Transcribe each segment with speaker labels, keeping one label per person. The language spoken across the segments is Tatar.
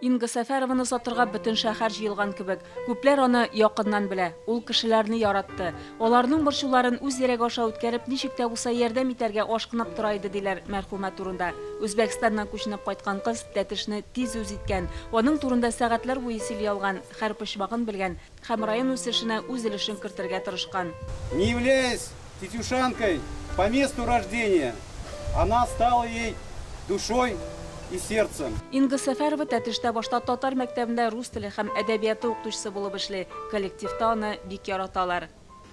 Speaker 1: Инга Сәфәрованы озатырга бөтен шәһәр җыелган кебек. Күпләр аны якыннан белә. Ул кешеләрне яратты. Аларның борчуларын үз йөрәге аша үткәреп, ничек тә булса ярдәм итәргә ашкынып тора иде, диләр мәрхүмә турында. Үзбәкстаннан күченеп кайткан кыз Тәтешне тиз үз иткән, аның турында сәгатьләр буе сөйли алган, һәр почмагын белгән һәм район үсешенә үз өлешен кертергә тырышкан.
Speaker 2: Не являясь тетюшанкой по месту рождения, она стала ей душой и сердцем.
Speaker 1: Инга Сәфәрова Тәтештә башта татар мәктәбендә рус теле һәм әдәбияты укытучысы булып эшли. Коллективта аны бик яраталар.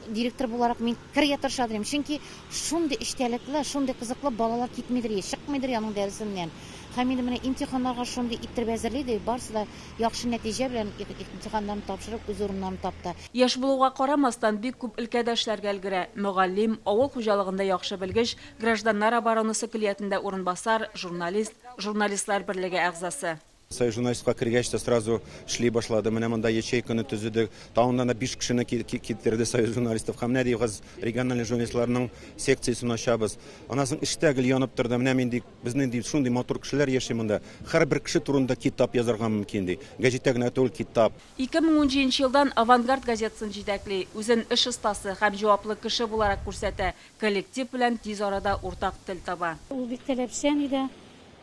Speaker 3: Директор буларак мин керергә тырыша идем, чөнки шундый эчтәлекле, шундый кызыклы балалар китмидер, чыкмыйдыр аның дәресеннән. Һәм инде менә имтиханнарга шундый иттереп әзерли ди, барысы да яхшы нәтиҗә белән имтиханнарын тапшырып, үз урыннарын тапты.
Speaker 1: Яшь булуга карамастан, бик күп өлкәдә эшләргә өлгерә, мөгаллим, авыл хуҗалыгында яхшы белгеч, гражданнар оборонасы көллиятендә урынбасар, журналист, Журналистлар берлеге әгъзасы.
Speaker 4: Союз журналистка кергәч тә сразу эшли башлады. Менә монда ячейканы төзедек. Тагын да 5 кешене китерде Союз журналистов. Һәм менә ди, региональный журналистларның секциясен ачабыз. Аннан соң эштә гел янып торды. Менә мин ди, безнең ди шундый матур кешеләр яши монда. Һәрбер кеше турында китап язарга мөмкин ди. Гәҗиттә генә түгел, китап.
Speaker 1: 2017 елдан Авангард газетасын җитәкли, үзен эш остасы һәм җаваплы кеше буларак күрсәтә, коллектив белән тиз арада уртак тел таба.
Speaker 5: Ул бик таләпчән иде,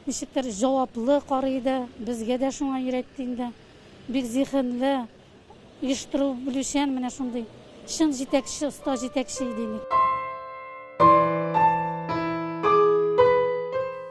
Speaker 5: ничектер җаваплы карый иде, безгә дә шуңа өйрәтте инде. Бик зиһенле, оештыру белүчән, менә шундый чын җитәкче, оста җитәкче иде инде.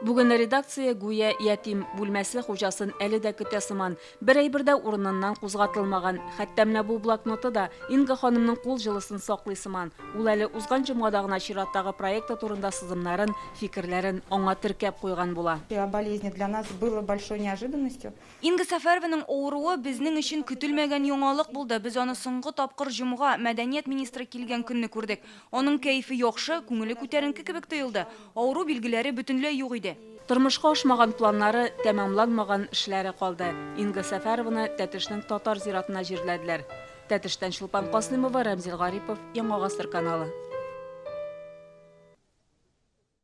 Speaker 1: Бүген редакция гүя ятим бүлмәсе хуҗасын әле дә көтә сыман. Бер әйбер дә урыныннан кузгатылмаган. Хәтта менә бу блокноты да Инга ханымның кул җылысын саклый сыман. Ул әле узган җомгада гына чираттагы проекты турында сызымнарын, фикерләрен аңа теркәп куйган була.
Speaker 6: О болезни для нас было большой неожиданностью.
Speaker 7: Инга Сәфәрованың авыруы безнең өчен көтелмәгән яңалык булды. Без аны соңгы тапкыр җомга, мәдәният министры килгән көнне күрдек. Аның кәефе яхшы, күңеле күтәренке кебек тоелды. Авыру билгеләре бөтенләй юк иде.
Speaker 1: Тормышка ашмаган планнары, тәмамланмаган эшләре калды. Инга Сәфәрованы Тәтешнең татар зиратына җирләделәр. Тәтештән Чулпан Касыймова, Рәмзил Гарипов, Яңа Гасыр каналы.